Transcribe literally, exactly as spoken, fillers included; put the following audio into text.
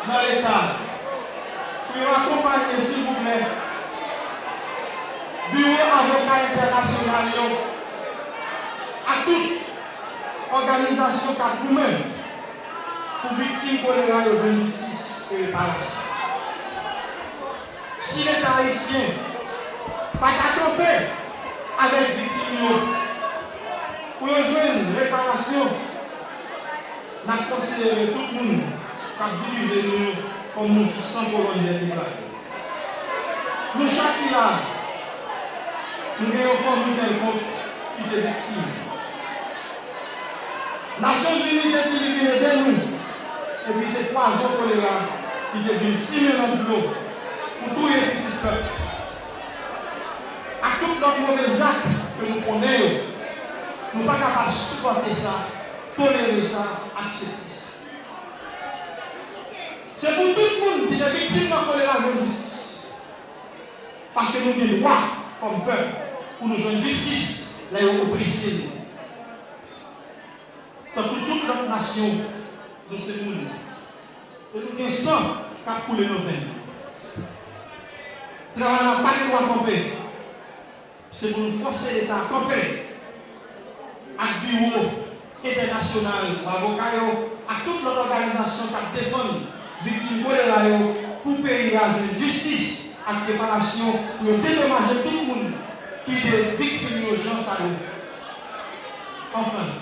nan Leta pou yo akonpaye, silvouplè, Biwo Avoka Entènasyonal yo ak tout òganizasyon k ap goumen pou viktim kolera yo jwenn jistis e reparasyon. Si Leta ayisyen pa ka kanpe avèk viktim yo pou yo jwenn reparasyon, n ap konsidere tout moun k ap dirije nou yo kòm moun ki san kolòn vètebral. Nou chak ki la, nou gen yon fanmi kèlkonk ki te viktim. Nasyonzini te di li vin ede nou, epi se pwazon kolera ki te vin simen nan dlo pou touye pitit pèp. Ak tout lòt move zak ke nou konnen yo, nou pa kapab sipòte sa, tolere sa, aksepte sa. Se pou tout moun ki te viktim nan kolera jwenn jistis. Paske nou gen dwa, kòm pèp, pou nou jwenn jistis lè yo oprese nou. Tankou tout lòt nasyon, nou se moun. E nou gen san k ap koule nan venn nou. Travay la pa gen dwa kanpe. Se pou nou fòse Leta kanpe ak biwo entènasyonal pou avoka yo ak tout lòt òganizasyon k ap defann viktim kolera yo pou peyi a jwenn jistis ak reparasyon pou yo dedomaje tout moun ki te viktim yo jan sa yo. Anfen,